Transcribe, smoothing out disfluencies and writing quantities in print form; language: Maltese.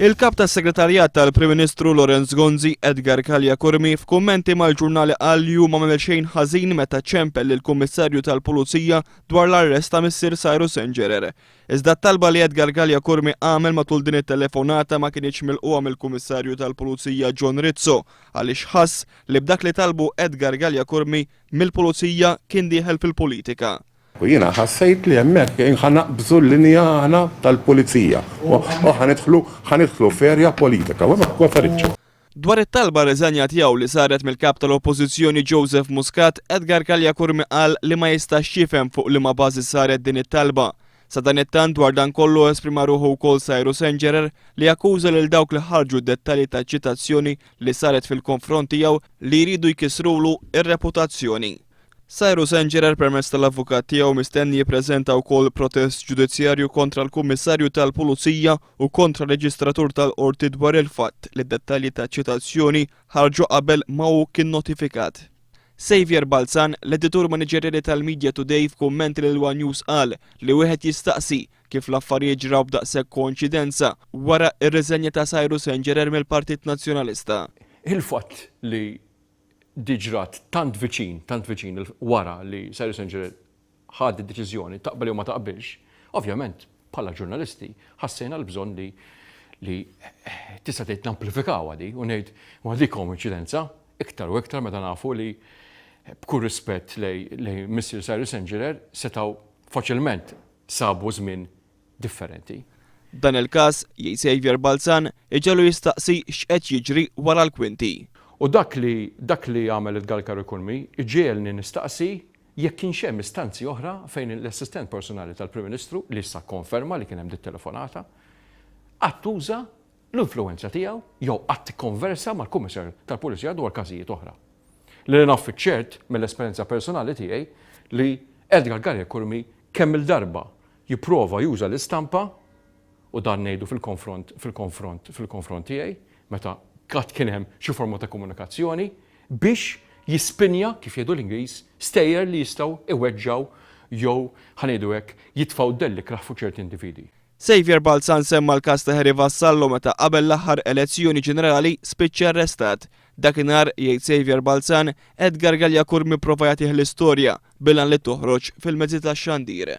Il-Kap tas-Segretarjat tal-Prim Ministru Lawrence Gonzi, Edgar Callia Curmi, f'kummenti mal-ġurnali qal li hu m'għamel xejn ħażin meta ċempel lill-Kummissarju tal-Pulizija dwar l-arrest ta' missier Cyrus Engerer. Iżda t-talba li Edgar Galea Curmi għamel matul din it-telefonata ma kinitx milqugħa mill-Kummissarju tal-Pulizija John Rizzo għaliex ħass li b'dak li talbu Edgar Galea Curmi mill-Pulizija kien dieħel fil-politika. U jiena ħassejt li hemmhekk ħa naqbżu l-linja aħna tal-pulizija u ħa nidħlu ħa nidħlu f'erja politika u hemmhekk ma feritx. Dwar it-talba għar-riżenja tiegħu li saret mill-Kap tal-Oppożizzjoni Joseph Muscat, Edgar Galea Curmi qal li ma jistax jifhem fuq liema bażi saret din it-talba. Sadanittant dwar dan kollu esprima ruħu wkoll Cyrus Engerer li akkuża lil dawk li ħarġu d-dettalji taċ-ċitazzjoni li saret fil-konfront tiegħu li jridu jkissrulu r-reputazzjoni. Cyrus Engerer permezz tal-avukat tiegħu mistenni jippreżenta wkoll protest ġudizzjarju kontra l-Kummissarju tal-Pulizija u kontra reġistratur tal-Qorti dwar il-fatt li d-dettalji taċ-ċitazzjoni ħarġu qabel ma hu kien notifikat. Saviour Balzan, l-editur maniġerjali tal-Media Today f'kummenti lil one News qal li wieħed jistaqsi kif l-affarijiet ġraw b'daqshekk koinċidenza wara r-riżenja ta' Cyrus Engerer mill-Partit Nazzjonalista. Il-fatt li di ġrat tant viċin, tant viċin wara li Cyrus Engerer ħa d-deċiżjoni, taqbel jew ma taqbilx, ovvjament bħala ġurnalisti ħassejna l-bżonn li li tista' tgħid namplifikawha di u ngħid ma di koinċidenza, iktar u iktar meta nafu li b'kull rispett lej Missier Cyrus Engerer setgħu faċilment sabu żmien differenti. Dan il-każ, jgħid Saviour Balzan, iġegħlu jistaqsi x'qed jiġri wara l-kwinti. U dak li dak li għamel Edgar Curmi iġegħelni nistaqsi jekk kienx hemm istanzi oħra fejn l-assistent personali tal-Prim Ministru, li issa kkonferma li kien hemm dit-telefonata, qatt uża l-influwenza tiegħu jew qatt ikkonversa mal-Kummissarju tal-Pulizija dwar każijiet oħra. Li naf fiċ-ċert mill-esperjenza personali tiegħi li Edgar Galea Curmi kemm-il darba jipprova juża l-istampa, u dan ngħidu fil-konfront, fil-konfront, fil-konfront tiegħi, meta qatt kien hemm xi forma ta' komunikazzjoni, biex jispinja, kif jgħidu l-Ingliż, stejjer li jistgħu iweġġgħu jew, ħa ngħidu hekk, jitfgħu dell ikrah fuq ċerti individi. Saviour Balzan semma l-każ ta' Harry Vassallo meta qabel l-aħħar elezzjoni ġenerali spiċċa arrestat. Dakinhar, jgħid Saviour Balzan, Edgar Galea Curmi pprova jagħtih l-istorja bil-għan li toħroġ fil-mezzi tax-xandir.